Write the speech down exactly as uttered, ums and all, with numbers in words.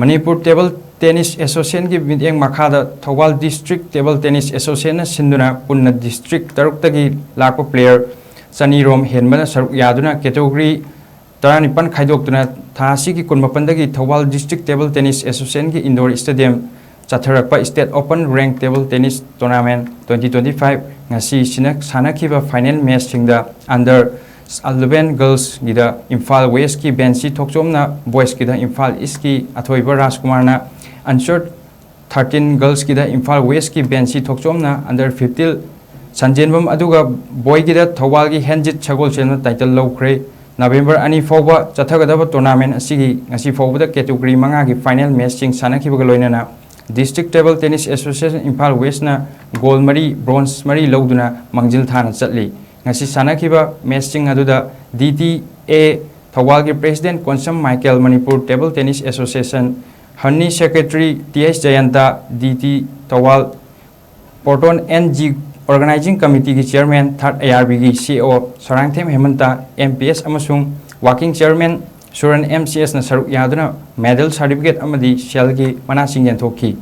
Manipur table tennis ꯑꯦꯁꯣꯁꯤꯌꯦꯁꯟꯒꯤ ꯃꯤꯠꯌꯦꯡ ꯃꯈꯥꯗ Thoubal district table tennis ꯑꯦꯁꯣꯁꯤꯌꯦꯁꯟꯅ ꯁꯤꯟꯗꯨꯅ ꯄꯨꯟꯅ ꯗꯤꯁꯇ꯭ꯔꯤꯛ ꯇꯔꯨꯛꯇꯒꯤ ꯂꯥꯛꯄ ꯄ꯭ꯂꯦꯌꯔ ꯆꯅꯤꯔꯣꯝ ꯍꯦꯟꯕꯅ ꯁꯔꯨꯛ ꯌꯥꯗꯨꯅ ꯀꯦꯇꯦꯒꯣꯔꯤ ꯇꯔꯥꯅꯤꯄꯥꯟ ꯈꯥꯏꯗꯣꯛꯇꯨꯅ ꯊꯥ ꯑꯁꯤꯒꯤ ꯀꯨꯟꯃꯥꯄꯟꯗꯒꯤ ꯊꯧꯕꯥꯜ ꯗꯤꯁꯇ꯭ꯔꯤꯛ ꯇꯦꯕꯜ ꯇꯦꯅꯤꯁ ꯑꯦꯁꯣꯁꯤꯌꯦꯁꯟꯒꯤ ꯏꯟꯗꯣꯔ ꯁ꯭ꯇꯦꯗꯤꯌꯝ ꯆꯠꯊꯔꯛꯄ state open rank table tennis tournament twenty twenty five ꯉꯁꯤ ꯁꯤꯅ-, ꯁꯥꯟꯅꯈꯤꯕ ꯐꯥꯏꯅꯦꯜ ꯃꯦꯆꯁꯤꯡꯗ ꯑꯟꯗꯔ ꯑꯦꯂꯚꯦꯟ ꯒꯔꯜꯁꯀꯤꯗ ꯏꯝꯐꯥꯜ ꯋꯦꯁꯀꯤ ꯕꯦꯟꯁꯤ ꯊꯣꯛꯆꯣꯝꯅ, ꯕꯣꯏꯁꯀꯤꯗ ꯏꯝꯐꯥꯜ ꯏꯁꯀꯤ ꯑꯊꯣꯏꯕ ꯔꯥꯖꯀꯨꯃꯥꯔꯅ, ꯑꯟꯗꯔ ꯊꯥꯔꯇꯤꯟ ꯒꯔꯜꯁꯀꯤꯗ ꯏꯝꯐꯥꯜ ꯋꯦꯁꯀꯤ ꯕꯦꯟꯁꯤ ꯊꯣꯛꯆꯣꯝꯅ, ꯑꯟꯗꯔ ꯐꯤꯐꯇꯤꯟ ꯁꯟꯖꯦꯟꯕꯝ, ꯑꯗꯨꯒ ꯕꯣꯏꯒꯤꯗ ꯊꯧꯕꯥꯜꯒꯤ ꯍꯦꯟꯖꯤꯠ ꯁꯒꯣꯜꯁꯦꯝꯅ ꯇꯥꯏꯇꯜ ꯂꯧꯈ꯭ꯔꯦ꯫ ꯅꯕꯦꯝꯕꯔ ꯑꯅꯤ ꯐꯥꯎꯕ ꯆꯠꯊꯒꯗꯕ ꯇꯣꯔꯅꯥꯃꯦꯟ ꯑꯁꯤꯒꯤ ꯉꯁꯤ ꯐꯥꯎꯕꯗ ꯀꯦꯇꯦꯒꯣꯔꯤ ꯃꯉꯥꯒꯤ ꯐꯥꯏꯅꯦꯜ ꯃꯦꯆꯁꯤꯡ ꯁꯥꯟꯅꯈꯤꯕꯒ ꯂꯣꯏꯅꯅ district table tennis association Imphal ꯋꯦꯁꯅ ꯒꯣꯜ ꯃꯔꯤ, ꯕ꯭ꯔꯣꯟꯖ ꯃꯔꯤ ꯂꯧꯗꯨꯅ ꯃꯥꯡꯖꯤꯜ ꯊꯥꯅ ꯆꯠꯂꯤ꯫ ꯉꯁꯤ ꯁꯥꯟꯅꯈꯤꯕ ꯃꯦꯆꯁꯤꯡ ꯑꯗꯨꯗ ꯗꯤ ꯇꯤ ꯑꯦ ꯊꯧꯕꯥꯜꯒꯤ president Konsam Michael, Manipur table tennis association ꯍꯟꯅꯤ secretary T H Jayanta, D T Thoubal ꯄꯣꯔꯇꯣꯟ N G organising committee chairman ꯊꯥꯔꯠ ꯑꯦ ꯑꯥꯔ ꯕꯤꯒꯤ ꯁꯤ ꯏ ꯑꯣ ꯁꯣꯔꯥꯡꯊꯦꯝ ꯍꯦꯃꯟꯇ, ꯑꯦꯝ ꯄꯤ ꯑꯦꯁ ꯑꯃꯁꯨꯡ ꯋꯥꯔꯀꯤꯡ ꯆꯤꯌꯔꯃꯦꯟ ꯁꯨꯔꯟ ꯑꯦꯝ ꯁꯤ ꯑꯦꯁꯅ ꯁꯔꯨꯛ ꯌꯥꯗꯨꯅ ꯃꯦꯗꯜ, ꯁꯥꯔꯇꯤꯐꯤꯀꯦꯠ ꯑꯃꯗꯤ ꯁꯦꯜꯒꯤ ꯃꯅꯥꯁꯤꯡ ꯌꯦꯟꯊꯣꯛꯈꯤ꯫